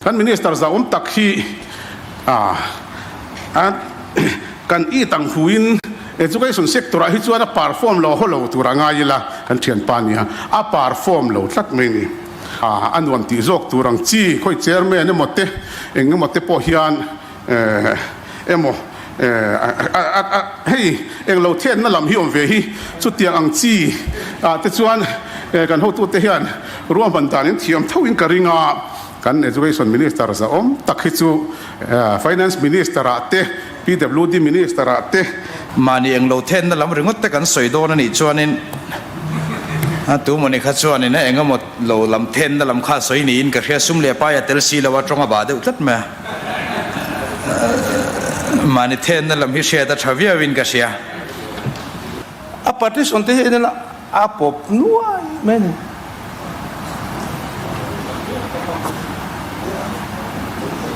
Kan Minister zauhawm tak hi a kan it ang huin Education sector ah hi chuan a perform lo haw lo tur a ngai ila kan thianpa nia a perform lo tlat mai ni. A nuam tih zawk tur ang chi khawi chairman emaw te eng emaw te pawh hian emaw hei eng lo thenna lam hi awm ve hi chutiang ang chi ah te chuan kan hotute hian ruahman dan in thiam tho in ka ring a. Kan Education Minister zahawm tak hi chu Finance Minister ah te, PWD Minister ah te, Mahni englo thenna lam ringawt te kan sawi dawn a nih chuanin a tu mawni kha chuanin a engemaw lo lam thenna lam kha a sawi niin ka hria, sum leh pai a tel si lo a, tawng a bah deuh tlat mai a, mahni thenna lam hi hriat a tha viauin ka hria. A partition te hi en ila a pawp nuai mai a ni.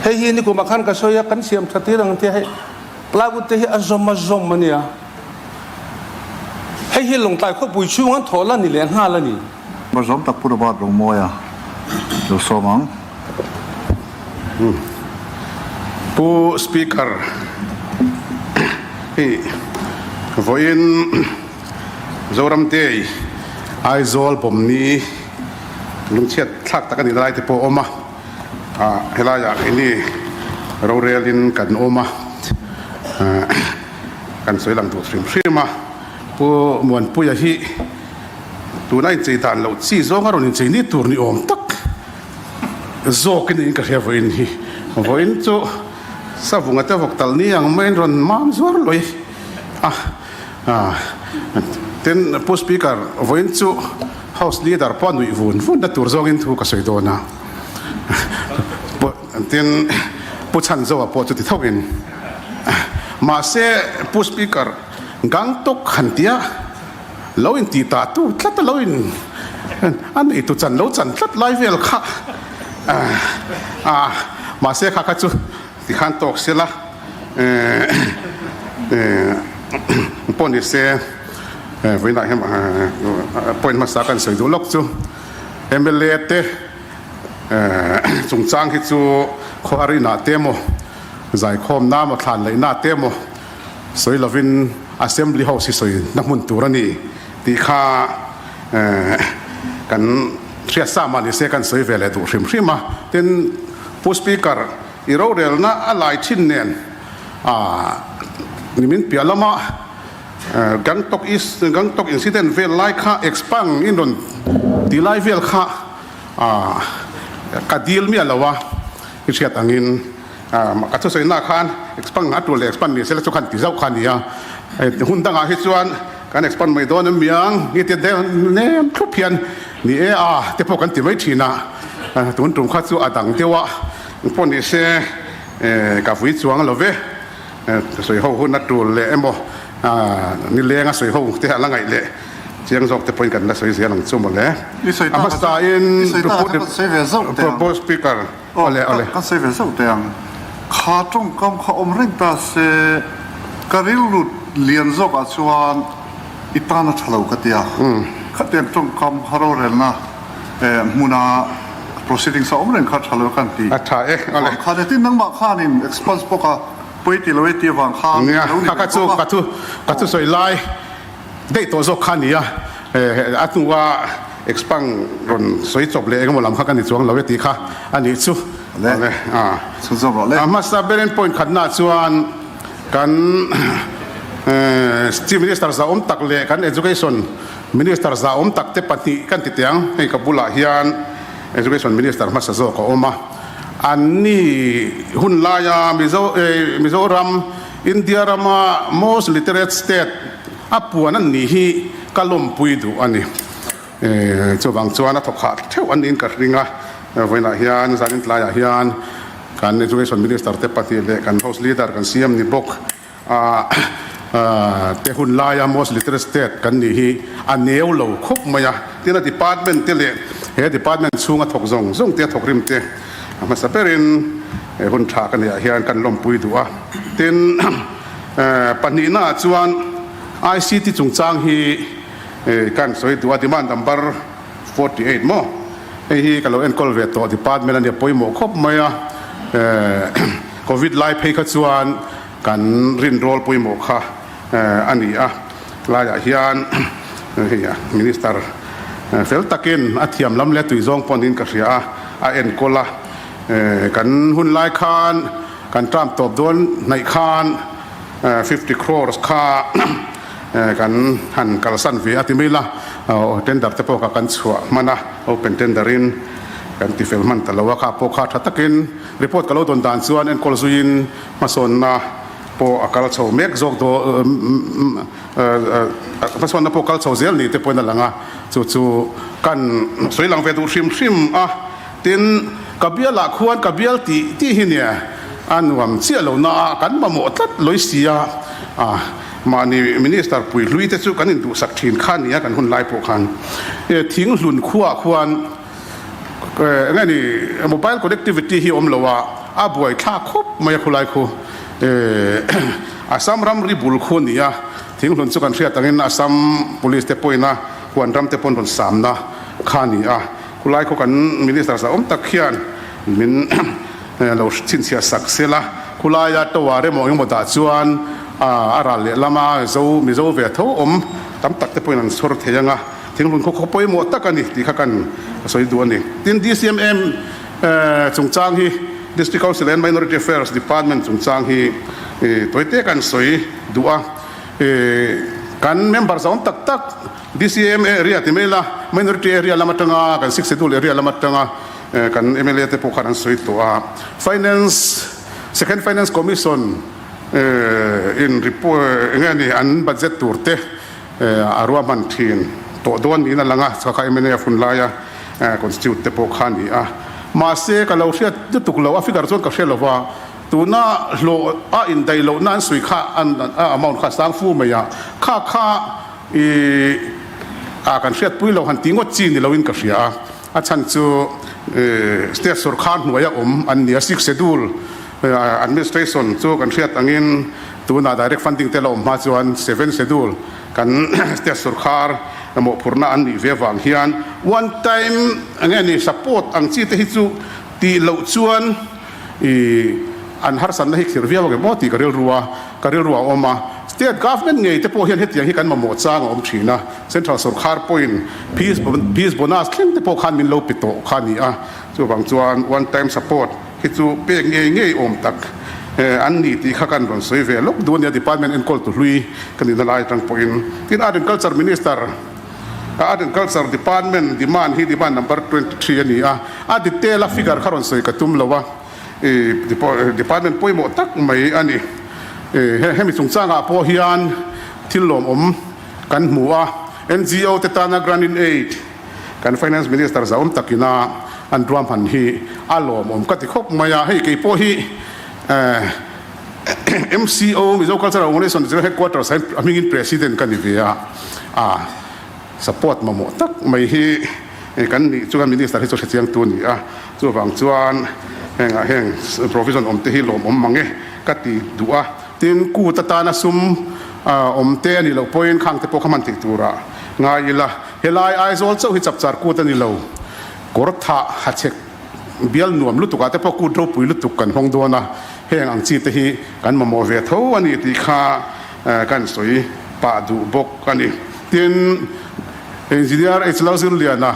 Hei hi nikumah khan ka sawi a, kan siam tha tir ang tia hei plywood te hi a zawm a zawm a nia. Hei hi Lawngtlai khawpui chhung an thawh la ni leh nghal a ni. Zawm tak Pu Robert Rongmawia lo sawm ang. Pu Speaker, hei vawiin Zoram Day Aizawl bawmni lungchhiat thlak tak a nih lai te pawh a awm a, helaiah keini rorelin kan awm a, kan sawi lang duh hrim hrim a, Pu Muanpuia hi tuna inchei dan loh chi zawng a rawn inchei ni tur ni awm tak zawkin in ka hria vawiin hi. Vawiin chu savunga te vawk talh ni ang maiin rawn mam zuar lawih a. Tin, Pu Speaker, vawiin chu House Leader pawh a nuih vun vun na tur zawngin thu ka sawi dawn a. Tin, Pu Chhanzoa pawh chu ti thoin. Mahse, Pu Speaker, Gangtok han tia lo in tih ta tu tlat a lo in a nei tu chan lo chan tlat lai vel kha a mahse kha kha chu ti khan tawk se la pawh ni se vawiinah hian point hmasa kan sawi duh lawk chu mla te chungchang hi chu khawhar inah te emaw zaikhawmna emaw thlan laihna te emaw Sawi lovin Assembly House hi sawi na hmun tur a ni tih kha kan hriat sa mah ni se kan sawi ve leh duh hrim hrim a. Tin, Pu Speaker, i rorelna a lai thin nen nimin piah lama Gangtok East, Gangtok incident vel lai kha expang in rawn ti lai vel kha ka dil miah lo a, i hriat angin. Ka thusawi na khan expand a tul leh expand ni sela chu khan ti zauh kha a ni a, hun dangah hi chuan kan expand mai dawn em miang nge tia nem thlup hian ni e a te pawh kan ti mai thin a, tun tum kha chu a dang deuh a pawh ni se ka vui chuang lo ve, sawi ho hun a tul leh emaw nileng a sawi ho te a la ngaih leh. Chiang zawk te pawhin kan la sawi zel ang chu mawle. A hmasa in Proposed Speaker awle awle. Kan sawi ve zauh teh ang. Kha tawngkam kha awm reng ta se ka rilru lian zawk ah chuan i tan a tha lo ka ti a. Khatiang tawngkam kha rorelna hmuna proceedings a awm reng kha tha lo kan ti. A tha e awle. Kha tin nangmah khanin expunge bawk a pawi ti lo e tih avang khan lo ni ve bawk a. Ka thu sawi lai. Daih tawh zawk kha a ni a, a hnua expang rawn sawi chawp leh engemaw lam kha ka ni chuang lo e tih kha a nih chu. Awle, chhunzawm rawh le. A hmasa berin point khatnaah chuan kan Chief Minister zahawm tak leh kan Education Minister zahawm tak te pahnih kan ti teh ang, hei ka bulah hian Education Minister hmasa zawk a awm a, anni hun laia Mizoram India rama most literate state a puan an nih hi ka lawmpui duh a ni. Chuvang chuan a thawk hah theuh a niin ka ring a, vawiinah hian zanin tlaiah hian kan Education Minister te pahnih leh kan House Leader kan siam ni bawk a te hun laia most literate state kan nih hi a neu lo khawp mai a. Tin a department te leh he department chhunga thawk zawng zawng te a thawk rim te a hmasa berin He hun tha ka neihah hian kan lawmpui duh a. Tin, pahnihnaah chuan ICT chungchang hi kan sawi duh a, demand number 48 maw? Hei hi ka lo enkawl ve tawh department a nia pawimawh khawp mai a, Covid lai phei kha chuan kan rinrawl pawimawh kha a ni a, laiah hian hei Minister fel takin a thiam lam leh tui zawng pawh niin ka hria a, a enkawl a, kan hun lai khan kan term tawp dawn hnaih khan 50 crores kha Kan han kalsan ve a ti mai la, tender te pawh kha kan chhuah hman a, open tender in kan ti fel hman ta lo a, kha pawh kha tha takin report ka lo dawn dan chuan enkawl zuiin hmasawnna pawh a kal chho mek zawk daw hmasawnna pawh kal chho zel ni te pawhin a lang a, chu chu kan sawi lang ve duh hrim hrim a, tin ka bialah khuan ka bial tih tih hi nia a nuam chiah lo na a, kan mamawh tlat lawi si a. Mahni Minister pui hlui te chu kan induhsak thin kha nia kan hun lai pawh khan thing hlun khuaah khuan enge ni mobile connectivity hi awm lo a, a buai thlak khawp mai a khulai khu Assam ramri bul khu nia thing hlun chu kan hriat angin Assam police te pawhin a huan ram te pawn rawn samna kha ni a, khulai khu kan Minister zahawm tak hian min lo chhinchhiah sak sela, khulaia tower emaw engemaw dah chuan a ral leh lama Zo Mizo ve tho awm tam tak te pawhin an chhawr thei anga, thinglun khaw khaw pawimawh tak a ni tih kha kan sawi duh a ni. Tin, DCMM chungchang hi District Council and Minority Affairs Department chungchang hi tawite kan sawi duh a, kan member zawng tak tak DCMA area ti mai la, Minority area lam atanga kan Sixth Schedule area lam atanga Kan mla te pawh khan an sawi tawh a, Finance, Second Finance Commission in report eng nge ni an budget tur te a ruahman thin tawh dawn niin a lang a, chhuak kha mla hun laia constitute te pawh kha a ni a. Mahse ka lo hriat lutuk lo, a figure chuan ka hre lo va, tuna hlawh a indaih lohna an sawi kha a amount kha a sang fu mai a, kha kha i a kan hriatpui lo han tih ngawt chi ni loin ka hria a. A chhan chu state sorkar hnuaia awm an ni a, Sixth Schedule administration chu kan hriat angin tunah direct funding te la awm hma chuan Seventh Schedule kan state sorkar mawhphurhna an nih ve avang hian one time enge ni support ang chi te hi chu tih loh chuan i an harsatna hi khirh viau angem aw tih ka rilru a, ka rilru a awm a. State government ngei te pawh hian hetiang hi kan mamawh chang a awm thin a. Central sorkar pawhin fees fees bonus thleng te pawh khan min lo pe tawh kha a ni a, chuvang chuan one time support hi chu pek ngei ngei awm tak an ni tih kha kan rawn sawi ve lawk duh a nia, department enkawl tu hlui ka nihna lai atang pawhin. Tin, Art and Culture Minister, Art and Culture Department demand hi demand number 23 a ni a, a detail a figure kha rawn sawi ka tum lo a, department pawimawh tak mai a ni. Hemi chungchangah pawh hian thil lawmawm Kan hmu a, NGO te tana grant in aid kan Finance Minister zahawm takina an ruahman hi a lawmawm ka ti khawp mai a, hei kei pawh hi MCO, Mizo Cultural Organization General Headquarters ah hian a hmingin President ka ni ve a, a support mamawh tak mai hi kan nih chuan Minister hi chu hrechiang tu a ni a, chuvang chuan hengah heng provision awm te hi lawmawm mang e ka ti duh a. Tin, kut atana sum awm te a nih loh pawhin khang te pawh kha hman theih turah ngai ila. Helai Aizawl chauh hi chapchar kut a ni lo. Kawr thah hachhek bial nuam lutukah te pawh kut ropui lutuk kan hawng dawn a, heng ang chi te hi kan mamawh ve tho a ni tih kha kan sawi pah duh bawk a ni. Tin, Engineer H. Lalzirliana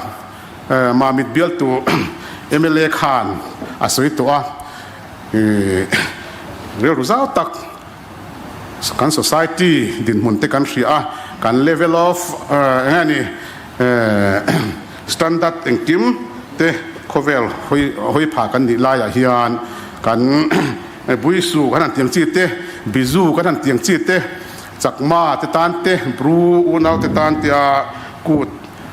Mamit bialtu mla khan a sawi tawh a. Rilru zau tak kan society dinhmun te kan hria a, kan level of eng nge ni standard engkim te khawvel hawi hawi pha kan nih laiah hian kan Buisu kan han tiang chi te, Bizu kan han tiang chi te, Chakma te tan te, Bru unau te tan te a kut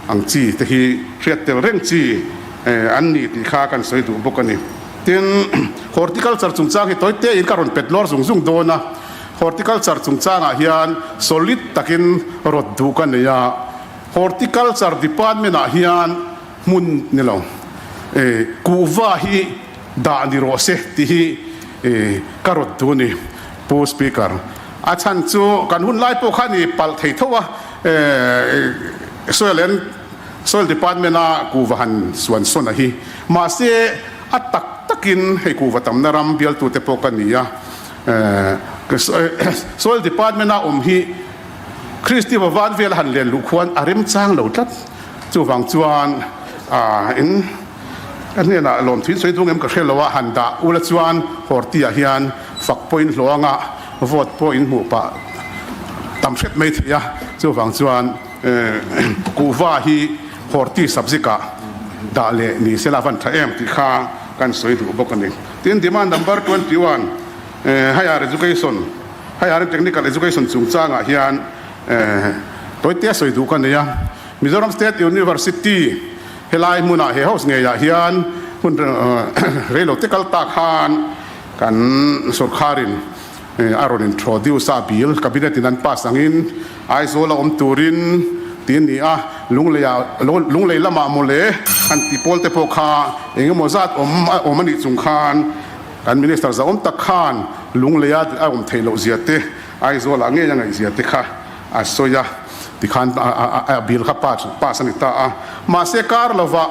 ang chi te hi hriat tel reng chi an ni tih kha kan sawi duh bawk a ni. Tin, horticulture chungchang hi tawi tein ka rawn pet lawr zung zung dawn a, horticulture chungchangah hian solid takin rawt duh ka nei a, horticulture department ah hian hmun ni lo kuhva hi dah ni rawh se tih hi ka rawt duh a ni Pu Speaker. A chhan chu kan hun lai pawh kha ni palh thei tho a, soil and. Soil Department a kuhva han suan sawn a hi. Mahse, a tak takin hei kuhva tamna ram bialtute pawh ka ni a. Soil Department a awm hi Kristi Bhavan vel a han len luh khuan a remchang lo tlat. Chuvang chuan in ka hnenah lawmthu in sawi dung em ka hre lo a, han dah ula chuan Horti ah hian fak pawh in hlawh anga vote pawh in hmuh pah tam hret mai thei a. Chuvang chuan kuhva hi Horti subject ah dah leh ni sela van tha em tih kha kan sawi duh bawk a ni. Tin, demand number 21 higher education, higher and technical education chungchangah hian tawite a sawi duh ka nei a. Mizoram State University helai hmunah he house ngeiah hian hun reilo te kal tak khan kan sorkharin a rawn introduce a, bill cabinet in an pass angin Aizawl a awm turin ti a ni a, Lungleiah Lunglei lamah mawle an ti pawl te pawh kha engemaw zat awm a awm a nih chung khan kan Minister zahawm tak khan Lungleia a awm theih loh zia te Aizawlah ngei a ngaih zia te kha a sawi a, tikhan a bill kha pass a ni ta a. Mahse kar lovah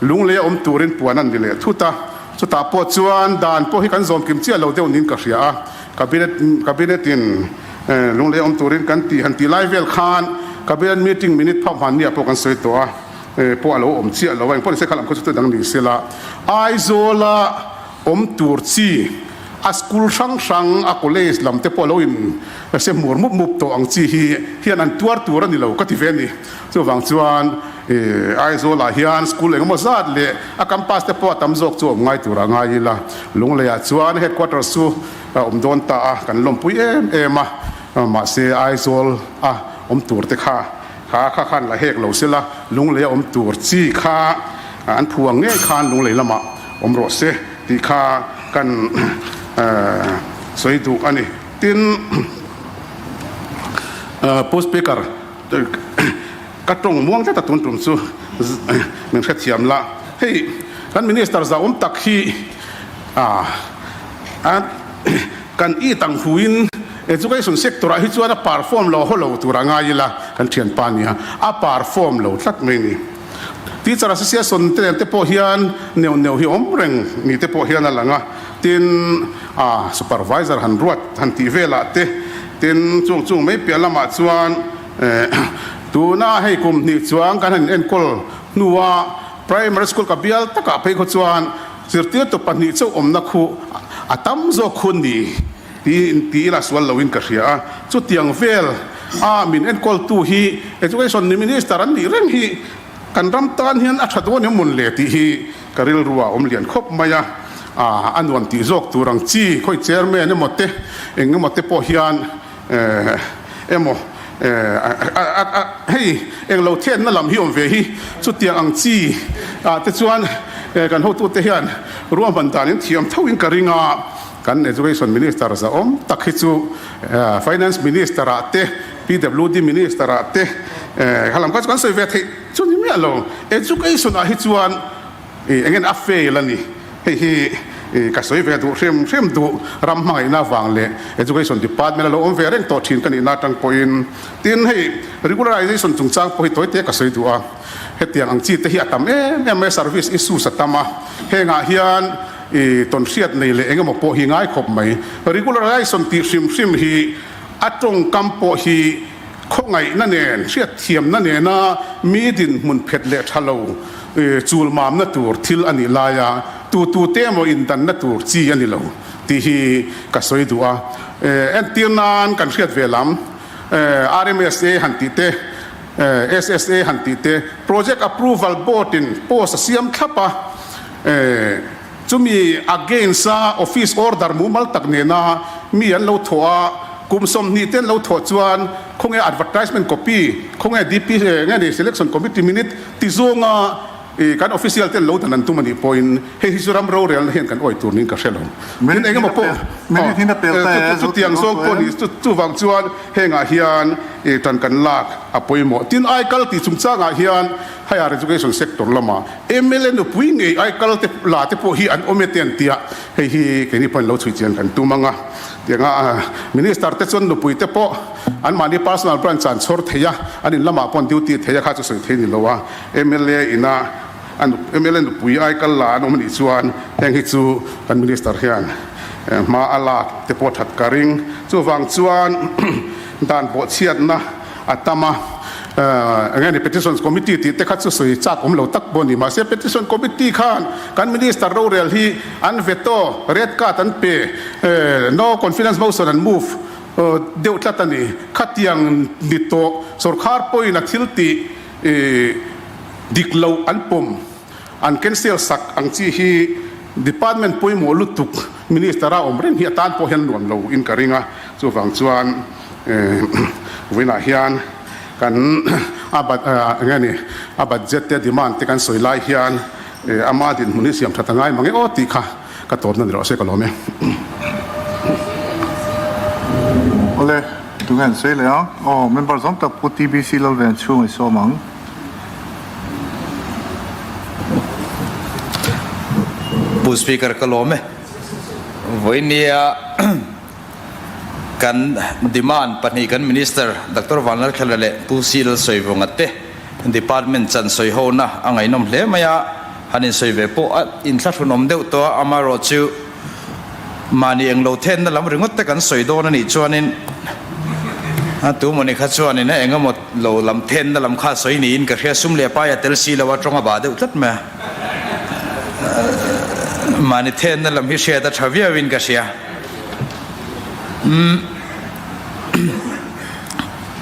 Lunglei a awm turin puan an ni leh thut a, chutah pawh chuan dan pawh hi kan zawm kim chiah lo deuh niin ka hria a. Cabinet Cabinet in Lunglei a awm turin kan tih han tih lai vel khan Cabinet meeting minute phak hmanniah pawh kan sawi tawh a, pawh a lo awm chiah lo a, engpawh nise kha lam khaw chu dang ni sela Aizawla awm tur chi a school hrang hrang a college lam te pawh lo in se hmur mup mup tawh ang chi hi hian an tuar tur a ni lo ka ti ve a ni. Chuvang chuan Aizawl ah hian school engemaw zat leh a campus te pawh a tam zawk chu awm ngai tur a ngai ila. Lunglei ah chuan headquarters chu a awm dawn ta a, kan lawmpui em em a, mahse Aizawl a awm tur te kha kha kha khan la hek lo sela, Lunglei a awm tur chi kha an phu ang ngei khan Lunglei lamah awm rawh se tih kha kan sawi duh a ni. Tin, Pu Speaker, ka tawng muang tlat a tun tum chu min hrethiam la. Hei kan Minister zahawm tak hi kan it ang huin Education sector ah hi chuan a perform lo haw lo tur a ngai ila kan thianpa nia a perform lo tlat mai ni. Teacher Association te nen te pawh hian neuh neuh hi awm reng ni te pawh hian a lang a, tin a supervisor han ruat han tih velah te, tin chung chung mai piah lamah chuan tuna hei kum hnih chuang kan han enkawl hnua primary school ka bial takah phei khaw chuan zirtirtu pahnih chauh awmna khu a tam zawk khu ni. Tiin ti ila sual loin ka hria a, chutiang vel a min enkawltu hi Education Minister an nih reng hi kan ram tan hian a tha dawn em mawn le tih hi ka rilru ah awm lian khawp mai a, a nuam tih zawk tur ang chi khawi Chairman emaw te eng emaw te pawh hian emaw hei englo thenna lam hi awm ve hi chutiang ang chi ah te chuan kan hotute hian ruahman dan in thiam tho in ka ring a. Kan Education Minister zahawm tak hi chu Finance Minister ah te, PWD Minister ah te kha lam kha chu kan sawi ve theih chu ni miah lo. Education ah hi chuan eng nge a fail a ni. Hei hi ka sawi ve duh hrim hrim duh ram hmangaihna avang leh Education Department a lo awm ve reng tawh thin ka nihna atang pawhin. Tin hei regularization chungchang pawh hi tawite ka sawi duh a. Hetiang ang chi te hi a tam em em mai a, service issues a tam a. Hengah hian I tawnhriat nei leh engemaw pawh hi ngai khawp mai. Regularization tih hrim hrim hi a tawngkam pawh hi khawngaihna nen, hriatthiamna nena mi dinhmun phet leh tha lo chulmamna tur thil a nih laia tu tute emaw indanna tur chi a ni lo tih hi ka sawi duh a. Entir nan kan hriat ve lam RMSA han tih te, SSA han tih te, Project Approval Board in post a siam thlap a, Chumi against a office order mumal tak nena mi an lo thawh a, kum 20 te an lo thawh chuan khawnge advertisement copy, khawnge DP nge ni selection committee minute ti zawnga kan official te an lo dan an tum a nih pawhin hei hi chu ram rorelna hian kan awih tur niin ka hre lo. Tin engemaw pawh chutiang zawng pawh ni chuvang chuan hengah hian. Ṭan kan lak a pawimawh. Tin, aikal tih chungchangah hian Higher Education sector lama mla nupui ngei aikal te la te pawh hi an awm e te an ti a, hei hi keini pawhin lo chhui chian kan tum ang a. Tianga Minister te chuan nupui te pawh anmahni personal branch ah an chhawr thei a, an in lamah pawh an duty thei a, kha chu sawi thei ni lo a. Mla ina a mla nupui aikal la an awm anih chuan heng hi chu kan Minister hian hma a lak te pawh that ka ring. Chuvang chuan Dan bawhchhiatna a tam a, eng nge ni Petitions Committee tih te kha chu sawi chak awm lo tak pawh a ni. Mahse Petition Committee khan kan Minister rorel hi an veto, red card an pe, no confidence motion an move deuh tlat a ni. Khatiang ni tawh sorkar pawhin a thil tih dik loh an pawm. An cancel sak ang chi hi department pawimawh lutuk minister a awm reng hi atan pawh hian nuam lo in ka ring a, chuvang chuan vawiinah hian kan a eng nge ni a budget te demand te kan sawi lai hian ama dinhmun hi siam that a ngai mang e aw tih kha ka tawpna ni rawh se ka lawm e. Awle, tunge an sawi leh ang? Aw, member zawng tak Pu TBC Lalven chhung i sawm ang. Pu Speaker ka lawm e. Vawinia kan demand pahnih kan Minister Doctor Vanlalkhala leh Pu C Lalsawivunga te Department chan sawi hona a ngaihnawm hle mai a, han insawi ve pawh a inthlahrunawm deuh tawh a, amaherawhchu Mahni englo thenna lam ringawt te kan sawi dawn a nih chuanin a tu mawni kha chuanin a engemaw lo lam thenna lam kha sawi niin ka hria, sum leh pai a tel si lo a, tawng a bah deuh tlat mai a. Mahni thenna lam hi hriat a tha viauin ka hria. Umm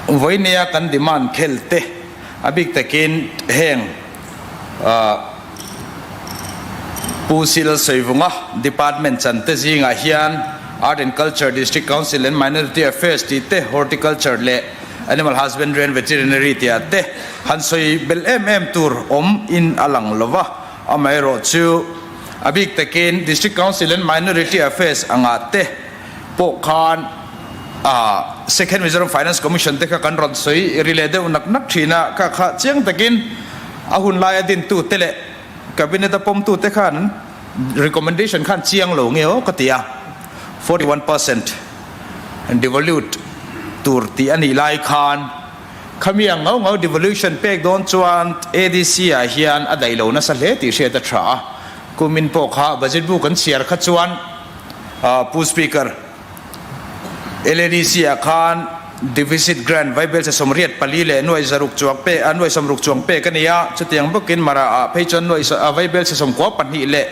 vawinia kan demand khel te a bik takin heng ah. Pu Sil Sawivunga Department chante zingah hian Art and Culture, District Council and Minority Affairs tih te, Horticulture leh Animal Husbandry and Veterinary tih ah te han sawi belh em em tur awm in a lang lo va, amaherawh chu a bik takin District Council and Minority Affairs angah te pawh khan Second Mizoram Finance Commission te kha kan rawn sawi ri leh deuh nak nak thin a, kha kha chiang takin a hun laia dintute leh Cabinet a pawmtute khan an recommendation khan chiang lo nge aw ka ti a, 41% devolute tur tih a nih lai khan khami ang ngau ngau devolution pek dawn chuan ADC ah hian a daih lo nasa hle tih hriat a tha a, kumin pawh kha budget bu kan chhiar kha chuan Pu Speaker, LADC ah khan Deficit Grant vaibelchhe 84 leh nuai zaruk chuang pek a nuai 60 chuang pek a ni a, chutiang bawkin Mara ah phei chuan nuai vaibelchhe 92 leh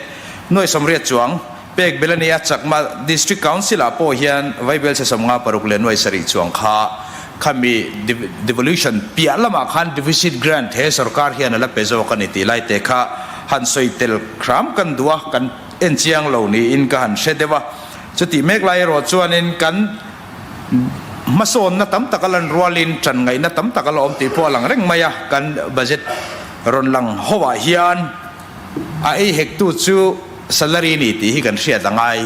nuai 80 chuang pek belh a ni a, Chakma District Council ah pawh hian vaibelchhe 56 leh nuai 7 chuang kha khami devolution piah lamah khan Deficit Grant he sorkar hian a la pe zawk a ni tih lai te kha han sawi tel hram kan duh a, kan En chiang lo niin ka han hre deuh a, chutih mek lai erawh chuanin kan hmasawnna tam tak a lan rualin ṭan ngaihna tam tak a la awm tih pawh a lang reng mai a, kan budget rawn lang hoah hian a ei hektu chu salary ni tih hi kan hriat a ngai,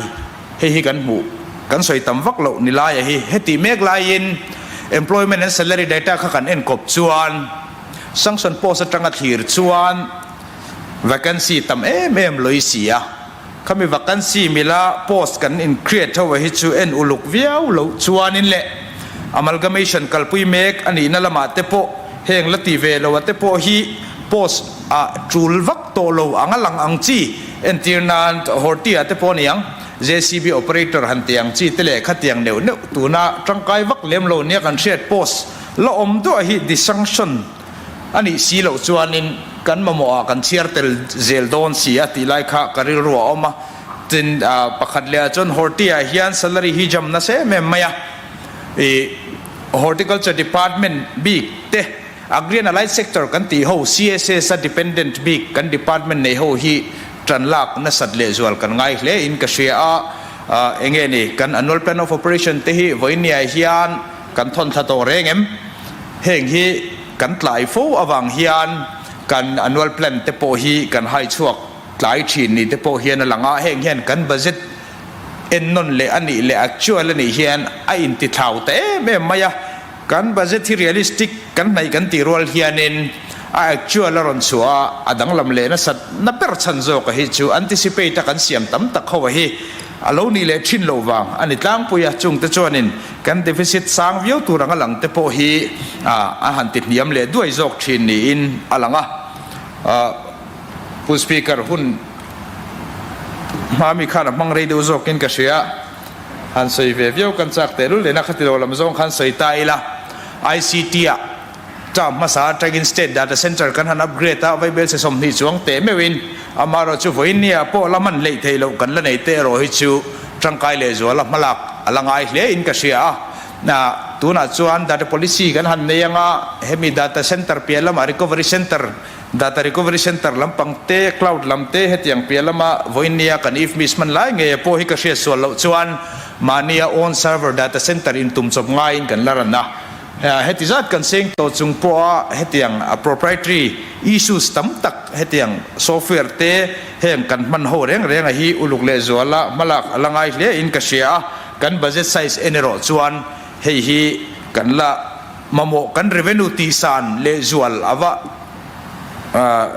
hei hi kan hmuh kan sawi tam vak loh ni laia hi hetih mek laiin employment and salary data kha kan enkawp chuan sanction post atanga thlir chuan Vacancy tam em em lawih si a, khami vacancy mila post kan in create ho hi chu en uluk viau loh chuanin leh amalgamation kalpui mek a nihna lamah te pawh heng la ti ve lo a te pawh hi post ah tul vak tawh lo ang a lang ang chi entir nan Horti ah te pawh a ni ang JCB operator han ti ang chi te leh khatiang neuh neuh tuna tangkai vak lem lo nia kan hriat post la awm duah hi dissanction A nih si loh chuanin kan mamawhah kan chhiar tel zel dawn si a tih lai kha ka rilru a awm a. Tin, pakhat lehah chuan Horti-ah hian salary hi jam nasa em em mai a. Ih, Horticulture Department bik te, Agri and Allied Sector kan tih ho, CSS a dependent bik kan department nei ho hi tan lak nasat lehzual kan ngai hle in ka hria a. Eng nge ni, kan Annual Plan of Operation te hi vawinia hian kan thawn thla tawh reng em? Heng hi kan tlai fo avang hian kan annual plan te pawh hi kan hai chhuak tlai thin ni te pawh hian a lang a, heng hian kan budget ennawn leh a nih leh actual a nih hian a intithlau ta em em mai a. Kan budget hi realistic kan hnaih kan tih rual hianin a actual a rawn chhuah a, a danglam leh nasat na ber chhan zawk a hi chu anticipate a kan siam tam tak ho a hi a lo nih leh thin loh vang a ni tlangpui a, chungte chuanin kan deficit sang viau tur anga lang te pawh hi a han ti hniam leh duai zawk thin niin a lang a. Pu Speaker, hun hma mi khan a hmang rei deuh zawkin ka hria. Han sawi ve viau kan chak tehlul nen a, khati lo lam zawng khan sawi ta ila. ICT ah term hmasa atangin State Data Centre kan han upgrade a, vaibelchhe 20 chuang teh meuhin amaherawh chu vawiin ni ah pawh la man hleih theih loh kan la nei teh erawh hi chu tangkai lehzuala hmalak a la ngai hle in ka hria a. Tunah chuan Data Policy kan han nei anga hemi Data Centre piah lamah Recovery Centre Data Recovery Centre lampang te, Cloud lam te hetiang piah lama vawinia kan IFMIS hman lai ngei pawh hi ka hriat sual loh chuan mahnia own server data centre in tum chawp ngaiin kan la ran a. Heti zat kan seng tawh chung pawha hetiang proprietary issues tam tak hetiang software te heng kan hman ho reng reng a hi uluk lehzuala hmalak a la ngai hle in ka hria a, kan budget size en erawh chuan hei hi kan la Mamawh kan revenue tihsan lehzual a va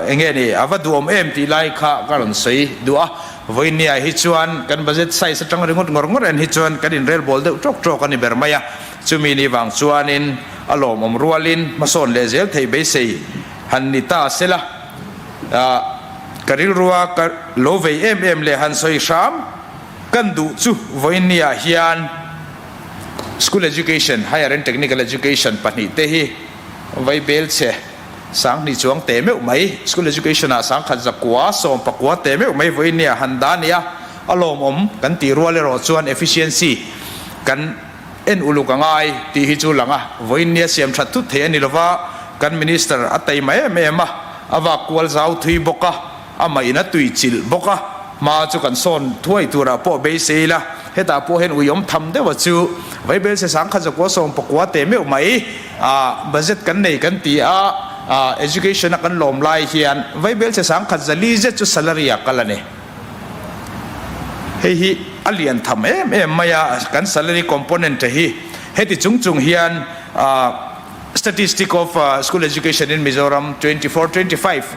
eng nge ni, a va duhawm em tih lai kha ka rawn sawi duh a. Vawinia hi chuan kan budget size atang ringawt ngawr ngawr en hi chuan kan inrelbawl deuh tawk tawk a ni ber mai a. Chumi ni vang chuanin a lawmawm rualin hmasawn leh zel theih beisei han ni ta sela. Ka rilrua ka lo vei em em leh han sawi hram kan duh chu vawinia hian, School Education, Higher and Technical Education pahnihte hi vaibelchhe 2000 chuang teh meuh mai, School Education ah 1000 zakua 19 teh meuh mai vawiin nia han dah a ni a, a lawmawm kan tih rual erawh chuan efficiency kan en uluk a ngai tih hi chu lang a, vawiin nia siam that thut thei a ni lova, kan Minister a taima em em a, a vak kual zau thui bawk a. Amah in a tui chilh bawk a, hma chu kan sawn thuai turah pawh beisei ila, hetah pawh hian uiawm tham deuh a chu vaibelchhe 1000 zakua 19 teh meuh mai a budget kan nei kan ti a, education a kan lawm lai hian vaibelchhe 1000 zali zet chu salary ah kal a ni. Hei hi a lian tham em em mai a, kan salary component hi heti chung chung hian statistic of school education in Mizoram 24 25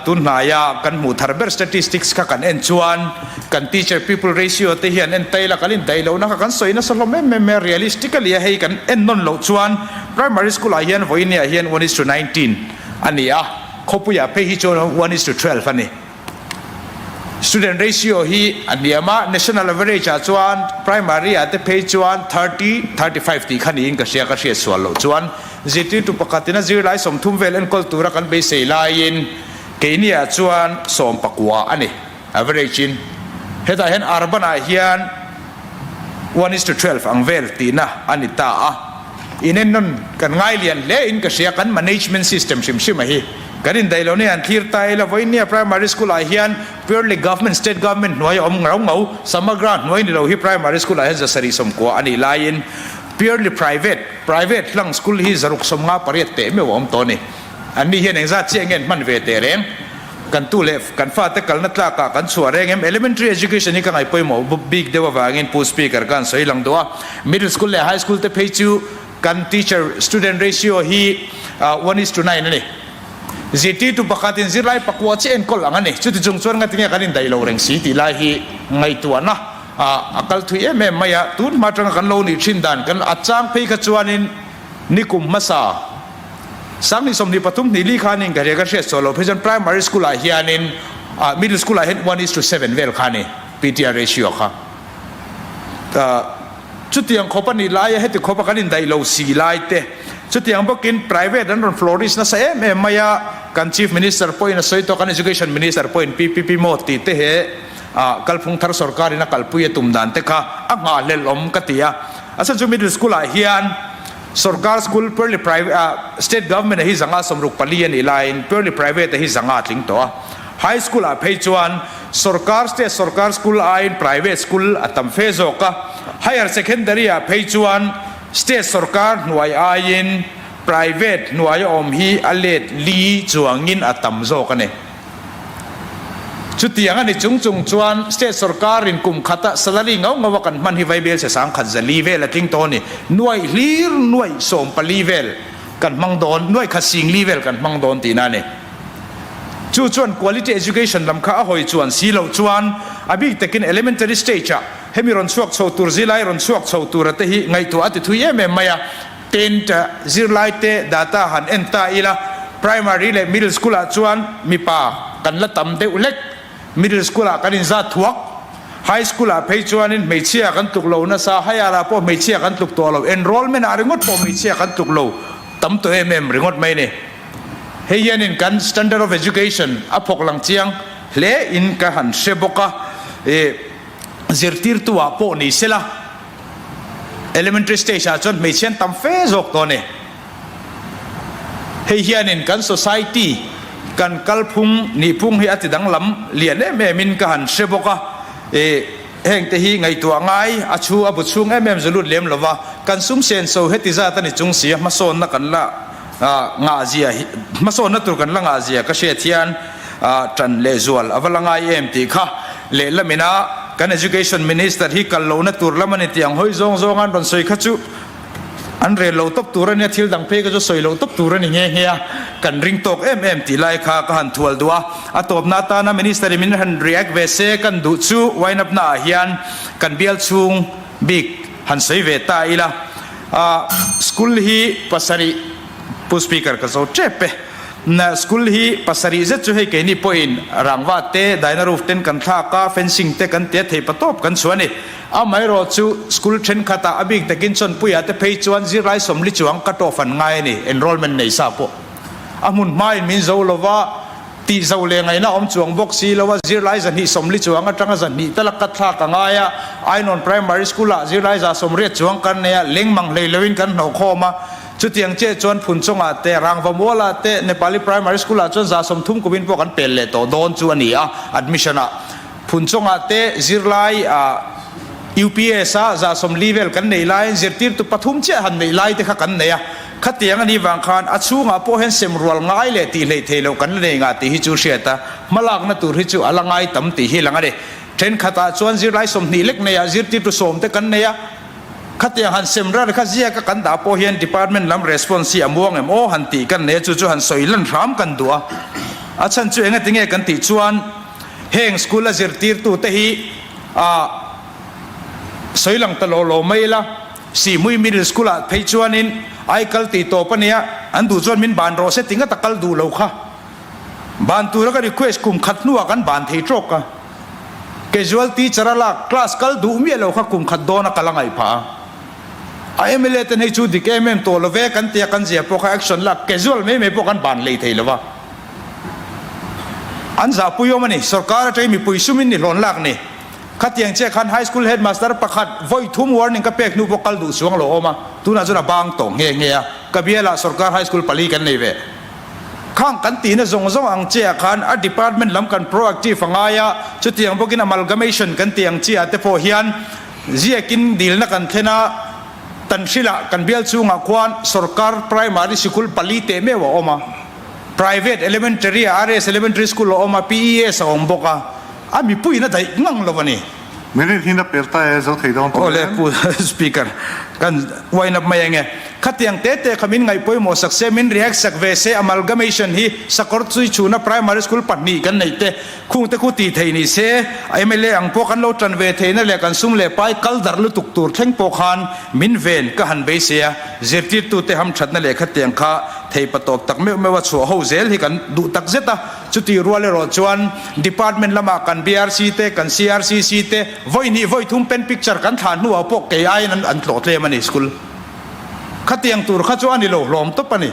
Tun hnaia kan hmuh thar ber statistics kha kan en chuan kan teacher pupil ratio te hian en taila kan indaih lohna kha kan sawi nasa hlawm em em a, realistically a hei kan en nawn loh chuan primary school ah hian vawinia hian one is to 19 a ni a, khawpuiah phei hi chuan one is to 12 a ni. Student ratio hi a hniam a, national average ah chuan primary ah te phei chuan 30, 35 tih kha niin ka hria, ka hriat sual loh chuan Zirtirtu pakhatin a zirlai 30 vel enkawl tura kan beisei laiin keiniah chuan 19 a ni, average in. Hetah hian urban ah hian one is to 12 ang vel tihna a ni ta a. Inennawn kan ngai lian hle in ka hria, kan management system hrim hrim a hi kan indaih lo nia an thlir ta ila, vawinia primary school ah hian purely government, state government hnuai a awm ngau ngau, Samagra hnuai ni lo hi primary school ah hian 790 a nih laiin purely private, private hlang school hi 658 teh meuh a awm tawh a ni. Anni hian engzat chiah nge an hman ve teh reng? Kan tu leh kan fate kalna tlakah kan chhuah reng em? Elementary education hi ka ngaih pawimawh bik deuh avangin Pu Speaker ka han sawi lang duh a. Middle school leh high school te phei chu kan teacher student ratio hi one is to nine a ni. Zirtirtu pakhatin zirlai pakua chiah enkawl ang a ni. Chuti chung chuan ngatinge kan indaih lo reng si tih lai hi ngaihtuahna a kal thui em em mai a. Tun hma atanga kan lo nih thin dan kan a chang phei kha chuanin nikum hmasa, 2023 hnih li khanin ka hria ka hriat saw lo phei chuan primary school ah hianin ah middle school ah hian one is to seven vel kha a ni PTR ratio kha chutiang khawp a nih lai a heti khawp a kan indaih lo si lai te chutiang bawkin private an rawn flourish nasa em em mai a kan chief minister pawhin a sawi tawh kan education minister pawhin PPP mode tih te he ah kalphung thar sorkar in a kalpui a tum dan te kha a nghahhlelh awm ka ti a a chhan chu middle school ah hian Sorkar school purely private ah state government a hi 164 a nih laiin purely private a hi 500 a tling tawh a. High school ah phei chuan sorkar state sorkar school aiin private school a tam fe zawk a. Higher secondary ah phei chuan state sorkar hnuai aiin private hnuai a awm hi a let li chuangin a tam zawk a ni. Chutiang a ni chung chung chuan state sorkarin kum khata salary ngau ngau a kan hman hi vaibelchhe 10,000 4 vel a tling tawh a ni. Nuaih hlir nuaih 14 vel kan hmang dawn, nuaih khat 40 vel kan hmang dawn tihna a ni. Chu chuan quality education lam kha a hawi chuan si loh chuan a bik takin elementary stage ah hemi rawn chhuak chho tur zilai rawn chhuak chho tura te hi ngaihtuah a ti thui em em mai a. Tent zirlai te data han en ta ila, primary leh middle school ah chuan mipa kan la tam deuh hlek, middle school ah kan inzat thuak, high school ah phei chuanin hmeichhia kan tluk lo nasa, higher ah pawh hmeichhia kan tluk tawh lo, enrollment ah ringawt pawh hmeichhia kan tluk lo tam tawh em em ringawt mai a ni. Hei hianin kan standard of education a phawk lang chiang hle in ka han hre bawk a, ih zirtirtu ah pawh ni sela, Elementary stage ah chuan hmeichhia an tam fe zawk tawh a ni. Hei hianin kan society, kan kalphung nihphung hi a ti danglam lian em em in ka han hre bawk a. Ih, heng te hi ngaihtuah ngai, a chhu a bu chhung em em zu lut lem lova, kan sum senso heti zat a ni chung si a, hmasawnna kan la ngah zia hi, hmasawnna tur kan la ngah zia ka hriat hian ṭan lehzual a va la ngai em tih kha lehlam ina kan Education Minister hi kal lohna tur lam a ni tih ang hawi zawng zawnga an rawn sawi kha chu an rel lo tawp tur a nia, thil dang phei kha chu sawi loh tawp tur a ni nghe nghe a, kan ring tawk em em tih lai kha ka han thual duh a. A tawpna atana Minister in min han react ve se kan duh chu wind up naah hian kan bial chhung bik han sawi ve ta ila. School hi pasarih Pu Speaker ka zo tep e. School hi pasarih zet chu hei keini pawhin rangva te, daina roof ten kan thlak a, fencing te kan tia thei patawp kan chhuah a ni. Amaherawh chu school thenkhatah a bik takin Chawnpuia te phei chuan zirlai 40 chuang cut off an ngai a ni, enrollment nei sa pawh a hmun hmain min zo lova. Tih zo leh ngaihna awm chuang bawk si lo a, zirlai 240 chuang atanga 200 tal a cut thlak a ngai a, Ainawn Primary School ah zirlai 180 chuang kan nei a, leng mang hlei loin kan hnawh khawm a, chutiang chiah chuan Phunchawngah te, Rangvamualah te, Nepali Primary School ah chuan 30 kumin pawh kan pel leh tawh dawn chu a ni a, admission ah. Phunchawngah te zirlai ah UPS a 40 vel kan neih laiin zirtirtu pathum chiah han neih lai te kha kan nei a, khatiang a nih vang khan a chhungah pawh hian sem rual ngai leh tih hleih theih loh kan la nei ngah tih hi chu hriat a, hmalakna tur hi chu a la ngai tam tih hi lang a ni. Thenkhatah chuan zirlai 20 lek neiah zirtirtu sawm te kan nei a, khatiang han sem ral kha ziaka kan dah pawh hian department lam response hi a muang em aw han tih kan nei a, chu chu han sawi lan hram kan duh a, a chhan chu engatinge kan tih chuan, Heng school a zirtirtute hi ah sawi lang ta lo lo mai ila, Sihmui Middle School ah phei chuanin ai kal tih tawp a nia, an duh chuan min ban rawh se ti ngata kal duh lo kha. Ban tura ka request kum khat hnuah kan ban thei trawk a. Casual teacher a lak class kal duh miah lo kha kum khat dawn a kal a ngaih phah a. A mla ten hei chu dik em em tawh lo ve kan tia kan zia pawh kha action lak casual mai mai pawh kan ban hlei thei lo va. An zahpui awm a ni. Sorkar atangin mipui sumin ni hlawn lak ni. Khatiang chiah khan High School Headmaster pakhat vawi thum warning ka pek hnu pawh kal duh chuang lo awm a, tunah chuan a bang tawh nghe nghe a. Ka bialah sorkar High School pali kan nei ve. Khang kan tihna zawng zawng ang chiah khan a department lam kan proactive a ngai a, chutiang bawkin amalgamation kan tih ang chiah te pawh hian ziakin dilna kan thlen a, Tanhrilah kan bial chhungah khuan sorkar primary sikul pali teh meuh a awm a. Private Elementary ah RS Elementary School a awm a, PES a awm bawk a, a mipuiin a daih ngang lo a ni. Minute hi na pel ta e, zo thei dawn tawh Awle em? Pu Speaker, kan wind up mai ange. Khatiang te te kha min ngaih pawimawh sak se, min react sak ve se, amalgamation hi sakawr chui chhuna primary school pahnih kan neih te, khung te khu tih theih ni se, mla ang pawh kan lo tan ve theihna leh kan sum leh pai kal darh lutuk tur thleng pawh khan min ven ka han beisei a, zirtirtute hamthatna leh khatiang kha Theipa tawp tak meuh meuh a chhuah ho zel hi kan duh tak zet a, chutih rual erawh chuan Department lamah kan BRC te, kan CRCC te vawi hnih vawi thum pen picture kan thlah hnuah pawh kei aiin an an tlawh tlem a ni school. Khatiang tur kha chu a ni lo hlawm tawp a ni.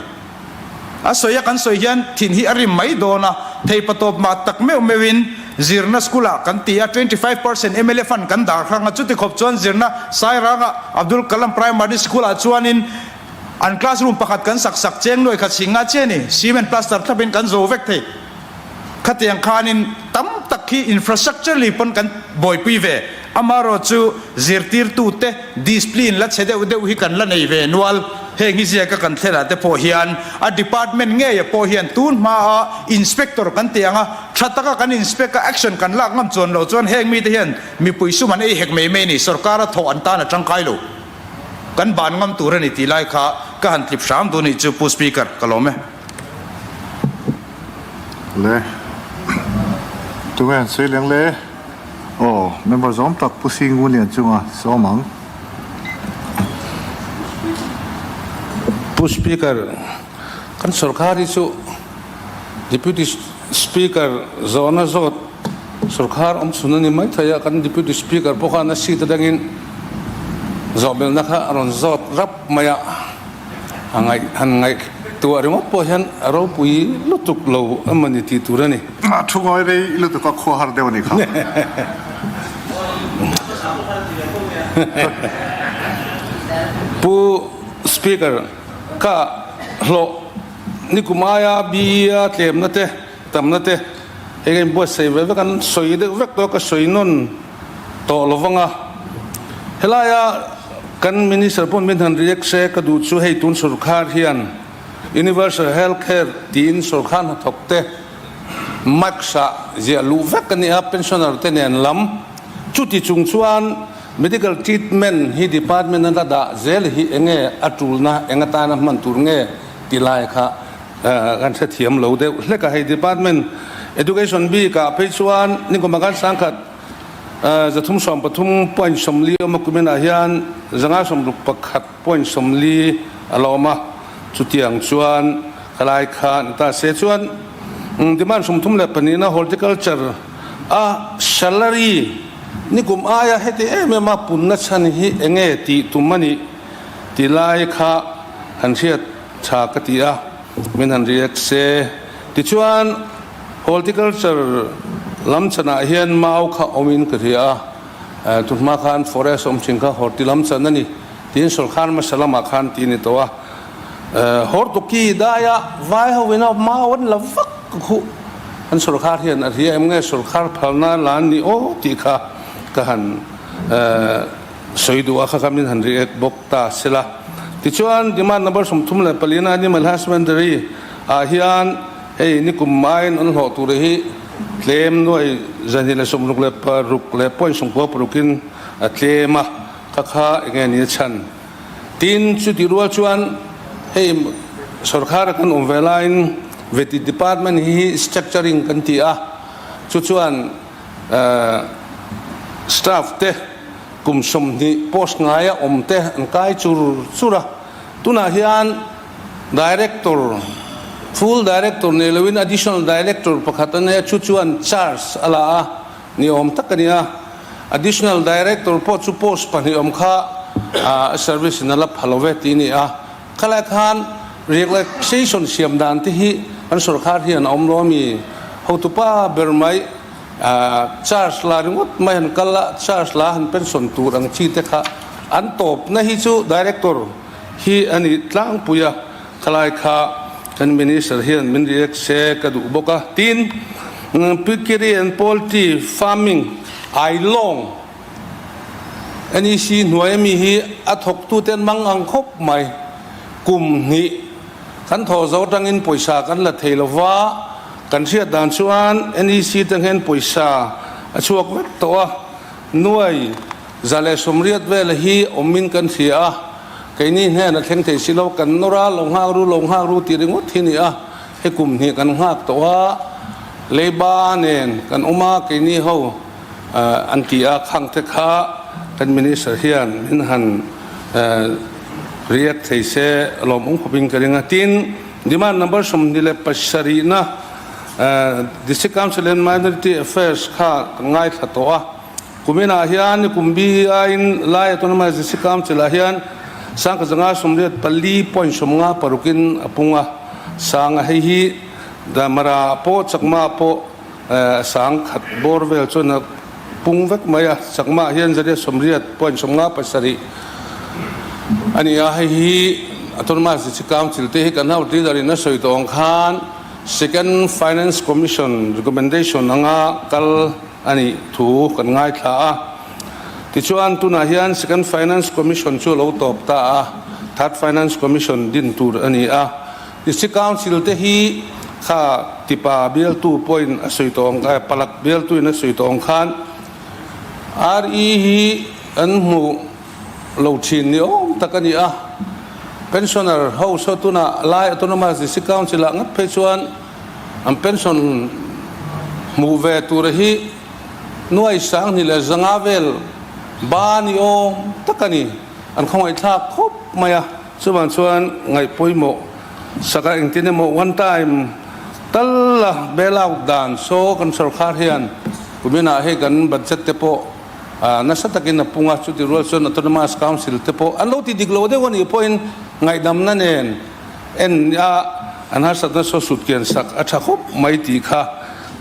A sawi a kan sawi hian thin hi a rim mai dawn a, theipa tawp mah tak meuh meuhin zirna school ah kan ti a, 25% mla fund kan dar hrang a, chuti khawp chuan zirna Sairanga Abdul Kalam Primary School ah chuanin An classroom pakhat kan sak sak cheng nuai khat sing nga chiah a ni. Cement plaster thlapin kan zo vek thei. Khatiang khanin tam tak hi infrastructure li pawn kan buaipui ve. Amaherawhchu zirtirtute discipline la chhe deuh deuh hi kan la nei ve nual. Heng hi ziaka kan thlenah te pawh hian a department ngeia pawh hian tun hmaa inspector kan tih anga tha taka kan inspect a action kan lak ngam chuan loh chuan heng mite hian mipui sum an ei hek mai mai a ni, sorkara thawh an tan a tangkai lo. Kan ban ngam tur a ni tih lai kha ka han tlip hram duh a nih chu Pu Speaker, ka lawm e. Le. Tunge an sawi leng le? Aw, member zawm tak Pu Singu Lianchunga sawm ang. Pu Speaker, kan sorkar hi chu Deputy Speaker zawhna zawt sorkar awm chhun a ni mai thei a, kan Deputy Speaker pawh khan a seat atangin zawhbelhna kha a rawn zawt rap mai a, a ngaih han ngaihtuah ringawt pawh hian a ropui lutuk lo emawni tih tur a ni. A thu ngawi rei lutuk a khua har deuh a ni kha. Pu Speaker, ka hlawh nikum aia bia tlemna te tamna te hei ka inbuatsaih ve vek an sawi deuh vek tawh a, ka sawi nawn tawh lo vang a. Helaia kan Minister pawh min han react se ka duh chu hei tun sorkar hian Universal Health Care tiin sorkar hnathawk te max ah ziah luh vek a ni a, pensioner te nen lam. Chuti chung chuan medical treatment hi department a la dah zel hi enge a tulna eng atana hman tur nge ti lai kha kan hrethiam lo deuh hlek a. Hei department education bik ah phei chuan nikum ah khan sangkhat 313 point 40 awm a kumin ah hian 561 point 40 a la awm a. Chutiang chuan khalai kha ni ta se chuan demand 34 na horticulture a salary nikum aia heti em em a punna chhan hi enge tih tum a nih ti lai kha han hriat tha ka ti a, min han react se. Tichuan horticulture lam chhanah hian mau kha awmin ka hria a, tunhma khan forest awm thin kha horti lam chan a ni. Tiin sawrkar hmasa lamah khan ti a ni tawh a, Hortuki daia vai ho ina mau an la vak khuh an sawrkar hian a hria em nge sawrkar phalna la an ni aw tih kha ka han sawi duh a, kha kha min han react bawk ta sela. Tichuan demand number 34 na animal husbandry ah hian hei nikum maiin an hlawh tur hi tlem nuai 266 leh point 96 in a tlem a. Ka kha enge ni a chhan? Tin, chutih rual chuan hei sorkara kan awm ve laiin Veti Department hi structuring kan ti a, chu chuan staff te kum 20 post ngaia awm te an kai chur chur a, tunah hian Director, full Director nei loin Additional Director pakhat a nei a, chu chuan charge a la a. Ni awm tak a ni a, Additional Director pawh chu post pahnih awm kha a service in a la pha lo ve tih a ni a. Khalai khan relaxation siam dan te hi kan sorkar hian a awm lo a mi? Hotupa ber mai charge la ringawt mai han kal a, charge la han pension tur ang chi te kha an tawpna hi chu Director hi a ni tlangpui a. Khalai kha kan Minister hian min react se ka duh bawk a. Tin, Piggery and Poultry Farming Ailawng NEC hnuai ami hi a thawktute an mang ang khawp mai. Kum hnih kan thawh zo atangin pawisa kan la thei lova, kan hriat dan chuan NEC te nghen pawisa a chhuak vek tawh a, nuai 180 vela hi awmin kan hria a. Keini hnen a thleng thei si lo, kan nawr a, lo nghak ru, lo nghak ru tih ringawt hi a ni a, he kum hnih kan nghak tawh a, leiba nen kan awm a, keini ho an ti a, khang te kha kan Minister hian min han react thei se lawmawm khawpin ka ring a. Tin, demand number 27 na District Council and Minority Affairs kha ka ngaithla tawh a. Kuminah hian nikum BEI-in Lai Autonomous District Council-ah hian 1984 point 56 in a pung a, sang a hei hi Mara pawh Chakma pawh sang khat bawr vel chuan a pung vek mai a, Chakma hian 180 point 57 a ni a, hei hi Autonomous District Council te hi kan House Leader-in a sawi tawh ang khan Second Finance Commission recommendation anga kal a nih thu kan ngaithla a. Tichuan, tunah hian Second Finance Commission chu a lo tawp ta a. Third Finance Commission din tur a ni a. District Council te hi kha tipa bialtu pawhin a sawi tawh ang, palak bialtuin a sawi tawh ang khan RE hi an hmu lo thin ni awm tak a ni a. Pensioner ho saw tunah Lai Autonomous District Council ah ngat phei chuan an pension hmuh ve tura hi nuai 2000 vel ba ni awm tak a ni. An khawngaihthlak khawp mai a. Chuvang chuan ngaih pawimawh saka engtin emaw one time tal a bail out dan saw kan sorkar hian kuminah hei kan budget te pawh nasa takin a pung a, chuti rual chuan Autonomous Council te pawh an lo ti dik lo deuh a nih pawhin ngaihdamna nen en a an harsatna saw sut kian sak a tha khawp mai tih kha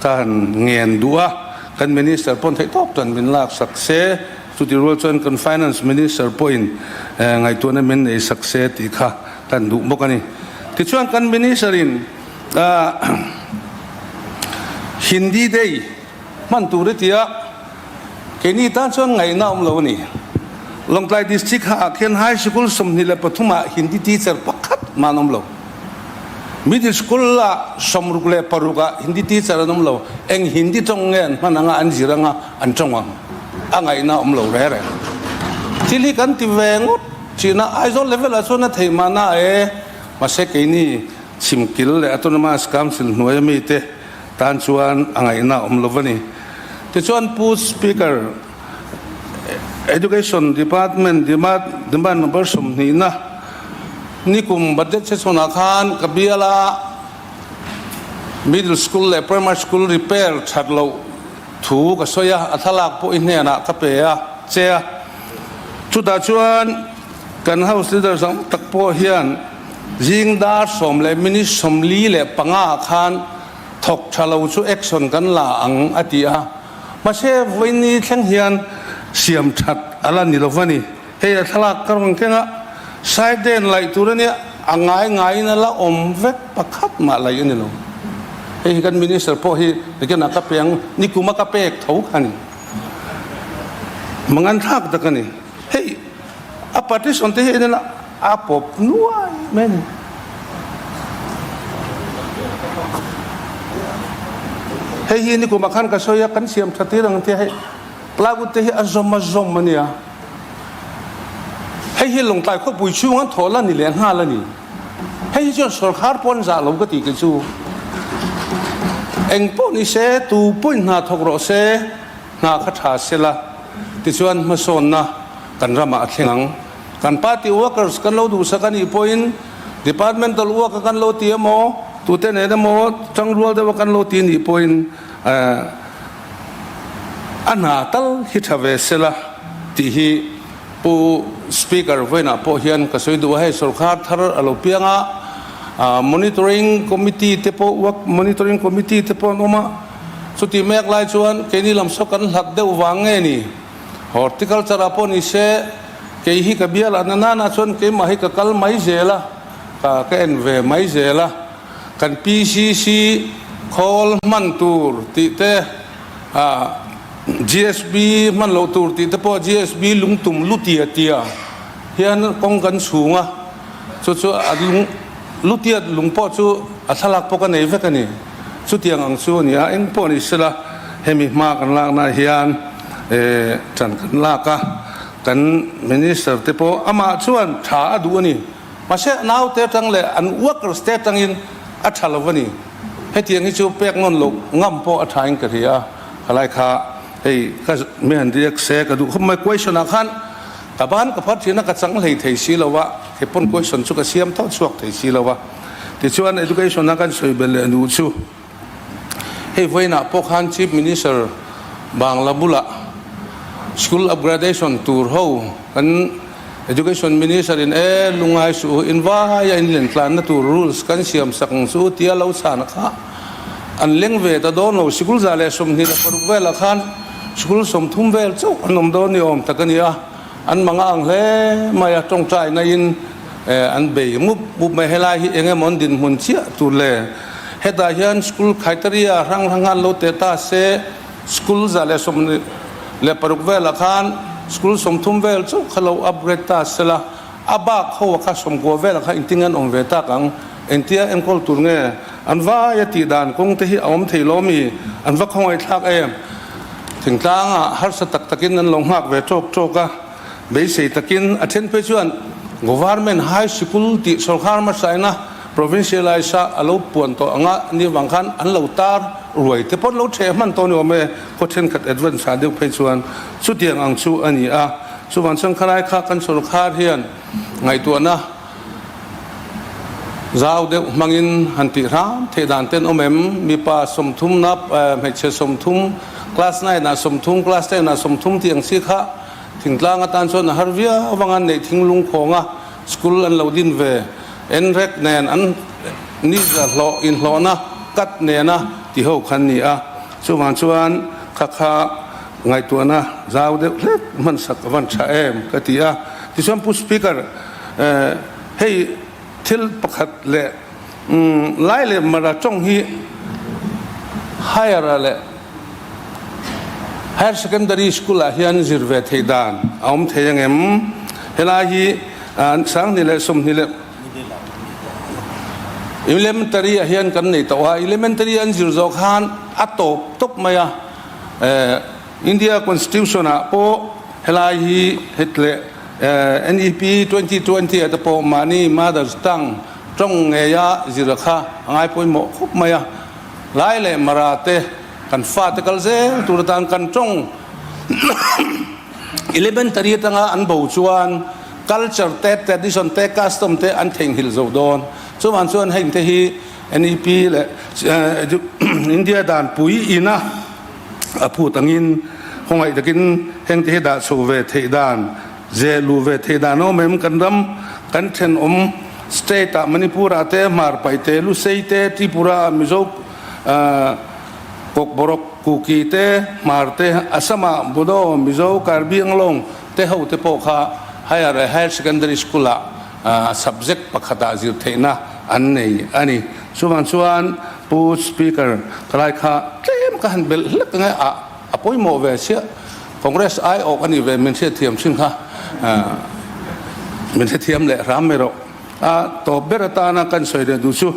ka han ngen duh a, kan Minister pawn theihtawp tan min lak sak se. Chuti rual chuan kan Finance Minister pawhin ngaihtuahna min nei sak se tih kha kan duh bawk a ni. Tichuan kan Minister in Hindi Day hman tur i ti a, keini tan chuan ngaihna awm lo a ni. Lawngtlai District ah khian High Sikul 23 ah Hindi teacher pakhat mah an awm lo. Middle School ah 66 ah Hindi teacher an awm lo. Eng Hindi tawng nge an hman anga an zir anga an tawng ang? A ngaihna awm lo reh reng. Thil hi kan ti ve ngawt thin a, Aizawl level ah chuan a theih mahna e, mahse keini Chhimkil leh Autonomous Council hnuaia mite tan chuan a ngaihna awm lo a ni. Tichuan Pu Speaker, Education Department demand number 20 na nikum budget session ah khan ka bial a Middle School leh Primary School repair that loh Thu ka sawi a, a thlalak pawh i hnenah ka pe a che a. Chutah chuan kan House Leader zang tak pawh hian zing dar sawm leh minute 45 ah khan thawk tha lo chu action kan la ang a ti a. Mahse vawiini thleng hian siam that a la ni lo va ni. Hei a thlalak ka rawn keng a, side laih tur a nia, a ngai ngaiin a la awm vek pakhat mah laih a ni lo. Hei hi kan Minister pawh hi nakinah ka pe ang, nikuma ka pek tho kha a ni. Mangan thlak tak a ni. Hei a partition te hi en ila a pawp nuai mai a ni. Hei hi nikuma khan ka sawi a, kan siam tha tir ang tia hei plywood te hi a zawm a zawm a nia. Hei hi Lawngtlai khawpui chhung an thawh la ni leh nghal a ni. Hei hi chuan sawrkhar pawh an zah lo ka tih kei chu. Eng pawh ni se, tu pawhin hna thawk rawh se, hna kha tha se la, tichuan hmasawnna kan ramah a thleng ang. Kan party workers kan lo duhsak a nih pawhin departmental work a kan lo ti emaw, tute nen emaw tangrual deuh a kan lo ti nih pawhin A hna tal hi tha ve sela tih hi Pu Speaker vawiinah pawh hian ka sawi duh a, hei sorkar thar a lo piang a, Monitoring Committee te pawh Work Monitoring Committee te pawh an awm a, chutih mek lai chuan keini lam saw kan hlat deuh vang nge ni, Horticulture ah pawh ni se kei hi ka bial ah na nana chuan keimah hi ka kal mai zel a, ka ka en ve mai zel a. Kan PCC khawl hman tur tih te, GSB hman loh tur tih te pawh GSB lungtum lu tia tia hian kawng kan chhung a, chu chu a lung lu tiat lung pawh chu a thlalak pawh ka nei vek a ni. Chutiang ang chu a ni a, eng pawh ni sela hemi hma kan laknaah hian ṭan kan lak a, kan Minister te pawh amah chuan tha a duh a ni. Mahse, naute atang leh an workers te atangin a tha lo a ni. Hetiang hi chu pek nawn loh ngam pawh a thain ka hria a, khalai kha hei ka mi han react se ka duh khawp mai. Question ah khan ka ban ka phar thin a, ka chang hlei thei si lo a, he pawn question chu ka siam tho chhuak thei si lo a. Tichuan education a kan sawi belh leh duh chu hei vawiinah pawh khan Chief Minister Bangla bulah school upgradation tur ho kan Education Minister in e lungai suh u in vaia in len tlanna tur rules kan siam sak ang chu tia lo chhan kha an leng ve ta dawn lo. Sikul 126 velah khan sikul 30 vel chauh an awm dawn ni awm tak a ni a, an mang a ang hle mai a, tawngtaina in an bei mup mup mai. Helai hi eng emaw an dinhmun chiah tur le hetah hian school criteria hrang hrang an lo teh ta se, School 116 velah khan school 30 vel chauh kha lo upgrade ta sela. A bak ho a kha sawmkua velah kha engtin an awm ve tak ang? Engtia enkawl tur nge? An vai a tih dan kawng te hi a awm thei lo mi? An va khawngaihthlak em? Thingtlangah harsa tak takin an lo nghak ve tawk tawk a, beisei takin a then phei chuan Government High Sikul tih sawrkar hmasaina Provincialise a a lo puan tawh anga ni vang khan an lo tar ruai te pawh an lo ṭheh hman tawh ni awm e, khaw thenkhat advance ah deuh phei chuan chutiang ang chu a ni a. Chuvang chuan khalai kha kan sawrkar hian ngaihtuahna zau deuh hmangin han tih hram theih dan ten awm em? Mipa sawmthumna, hmeichhe 30, class nine ah 30, class ten ah 30 tih ang chi kha thingtlang atan chuan a har viau avanga neih thinglung khawnga school an lo din ve. Enrek nen an ni hlawh inhlawhna kat nena ti ho khan ni a. Chuvang chuan kha kha ngaihtuahna zau deuh hlek hmansak a van tha em ka ti a. Tichuan Pu Speaker, hei thil pakhat leh Lai leh Mara tawng hi Higher leh Higher Secondary School ah hian zir ve theih dan a awm thei ang em? Helai hi 20 leh 20 leh Elementary ah hian kan nei tawh a, Elementary an zir zawh khan a tawp tawp mai a, India Constitution ah pawh helai hi het leh NEP 2020 ah te pawh mahni mother tongue tawng ngeia zir kha a ngai pawimawh khawp mai a. Lai leh Mara te kan fate kal zel tur atan kan tawng elementary atanga an bo chuan culture te, tradition te, custom te an theihnghilh zo dawn. Chuvang chuan heng te hi NEP leh India danpui ina a phut angin khawngaih takin heng te hi dah chho ve theih dan, zeh luh ve theih dan a awm em? Kan ram kan thenawm state ah Manipur ah te, Hmar Paite, Lusei te, Tripura ah Mizo Kokborok, Kuki te, Hmar te, Assam ah Bodo, Mizo, Karbi Anglong te ho te pawh kha Higher leh Higher Secondary School ah subject pakhat ah zir theihna an nei a ni. Chuvang chuan Pu Speaker ka lai kha tlem ka han belh hlek ang e, a pawimawh ve chiah. Congress aiawk a nih ve min hriatthiam thin kha min hrethiam leh hram mai rawh. A tawp ber atana kan sawi leh duh chu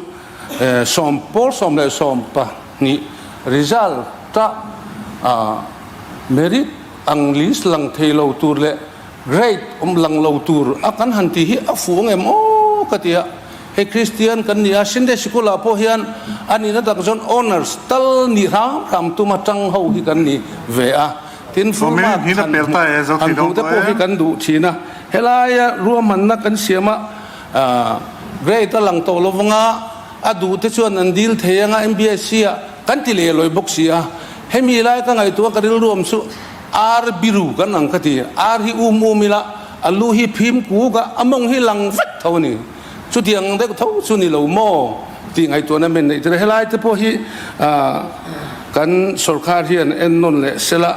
sawm pawl 12 result a merit ang list lang thei lo tur leh grade awm lang lo tur a kan han tih hi a fuh ang em aw ka ti a. Hei Kristian kan ni a, Sunday Sikul ah pawh hian a nihna tak chuan Honours tal nih hram hram tuma tang ho hi kan ni ve a, tin full mark han han hmuh te pawh hi kan duh thin a, helaia ruahmanna kan siam a grade a lang tawh lo vanga a duh te chuan an dil thei anga MBSC ah kan ti leh lawi bawk si a, hemi lai ka ngaihtuah ka rilru awm chu ar biru kan ang ka ti, ar hi um um ila a lu hi phim kuk a, a mawng hi lang vek tho a ni. Chutiang deuh tho chu ni lo maw tih ngaihtuahna men neih tir a. Helai te pawh hi kan sorkar hian en nawn leh sela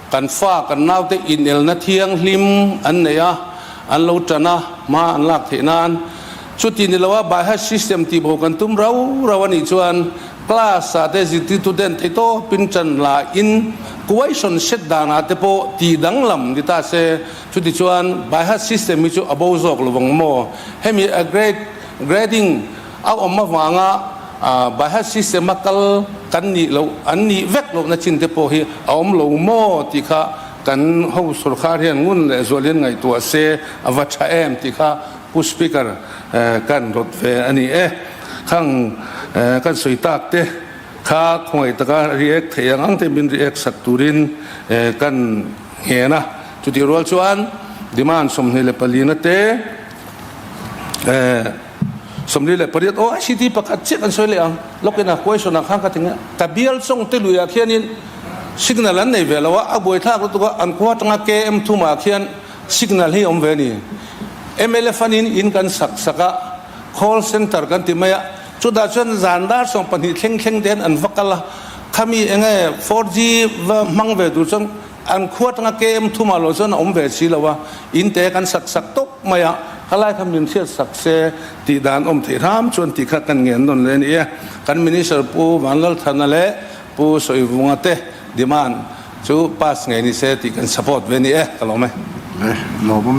kan fa kan naute inelna thianghlim an nei a, an lo tan a, hma an lak theih nan. Chuti ni loa baiha system tih bo kan tum rau rau a nih chuan class ah te zirtirtu ten theihtawpin tan la in question set danah te pawh tih danglam ni ta se. Chutichuan, Baihat system hi chu a bo zawk lo vang maw? Hemi a grade, grading, a awm avanga Baihat system a kal kan nih loh, an nih vek lohna chin te pawh hi a awm lo maw tih kha kan ho sorkar hian ngun leh zual hian ngaihtuah se a va tha em tih kha Pu Speaker kan rawt ve a ni e. Khang kan sawi tak te kha khawngaih taka react theih ang ang te min react sak turin kan Nghen a, chutih rual chuan demand 24 na te 48 aw ICT pakhat chiah kan sawi leh ang lawkin a question ah khan ka ti nge ka bial chawng te luiah khianin signal an nei ve lo a, a buaithlak lutuk a an khua atanga KM thumah khian signal hi a awm ve a ni. Mla fund in in kan sak sak a, call center kan ti mai a, chutah chuan zan dar 12 thleng thleng te hian an va kal a, khami enge 4G va hmang ve tur chuan An khua atanga KM thumah lo chuan a awm ve si lo a, in te kan sak sak tawp mai a, helai kha min hriat sak se tih dan awm theih hram chuan tih kha kan ngen nawn leh a ni e. Kan Minister Pu Vanlalthana leh Pu Sawivunga te demand chu pass ngei ni se tih kan support ve a ni e, ka lawm e. Le, lawm awm.